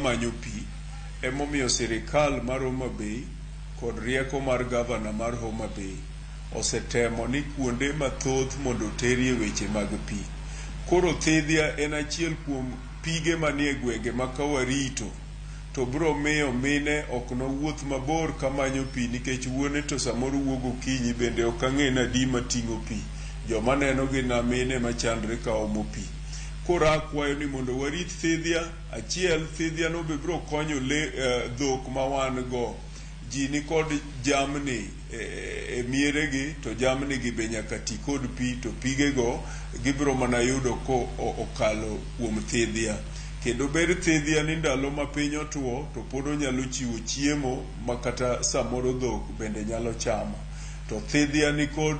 manyo pi. Emomiyo sirikal mar Homa Bay kod rieko mar gavana mar Homa Bay osetemo ni kuonde mathoth mondo oterie weche mag pi. Koro thidhia en achiel kuom pige manie gwenge ma ka warito to biro miyo mine ok nowuoth mabor kamanyo pi nikech wuone to samoro wuok gokinyi bende ok ang'e ni adi mating'o pi. Joma neno gin mine machandre ka omo pi. Koro akwayo ni mondo warit thidhia. Achiel, thidhia no be biro konyo le, dhok ma wan go. Ji nikod jamni e mieregi to jamni gi be nyaka ti kod pi to pigego gibiro mana yudo ko okalo kuom thidhia. Kendo ber thidhia ni ndalo ma piny otuo to pod onyalo chiwo chiemo ma kata samoro dhok bende nyalo chamo. To thidhia nikod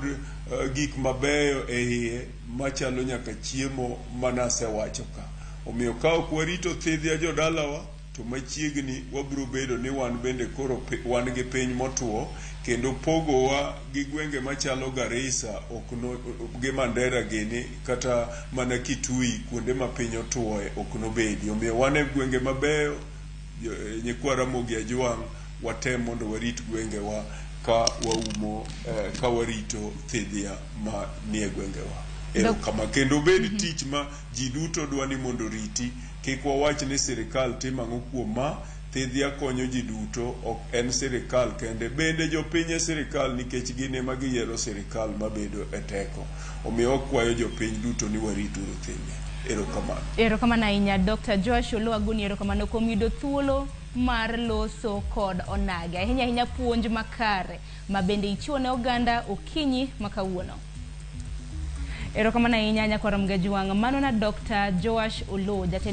gik mabeyo e iye machalo nyaka chiemo manasewacho ka. Omiyo ka ok warito thidhia jodalawa to machiegni wabiro bedo ni wan bende koro wan gi piny motuo kendo pogowa gi gwenge machalo Garissa ok no, gi Mandera gini kata mana Kitui kuonde ma piny otuoe ok nobedi. Omiyo wan e gwenge mabeyo nyikwa Ramogi Ajwang' watem mondo warit gwengewa ka waumo ka warito thidhia ma nie gwengewa. Erokamano. Kendo obed tich ma ji duto dwa ni mondo oriti. Kik wawach ni sirikal timo ang'o kuom ma, thidhia konyo ji duto, ok en sirikal kende. Bende jopiny e sirikal nikech gin ema giyiero sirikal mabedo e teko. Omiyo wakwayo jopiny duto ni warit uru thidhia. Erokamano. Erokamano ahinya Dr. Joash Oloo Agoni, erokamano kuom yudo thuolo mar loso kod onagi. Ahinya ahinya puonj makare ma bende ichiwo ne oganda okinyi ma kawuono. Erokamano ahinya nyakwar Mgajwang'. Mano na Dr. Joash Oloo, jatend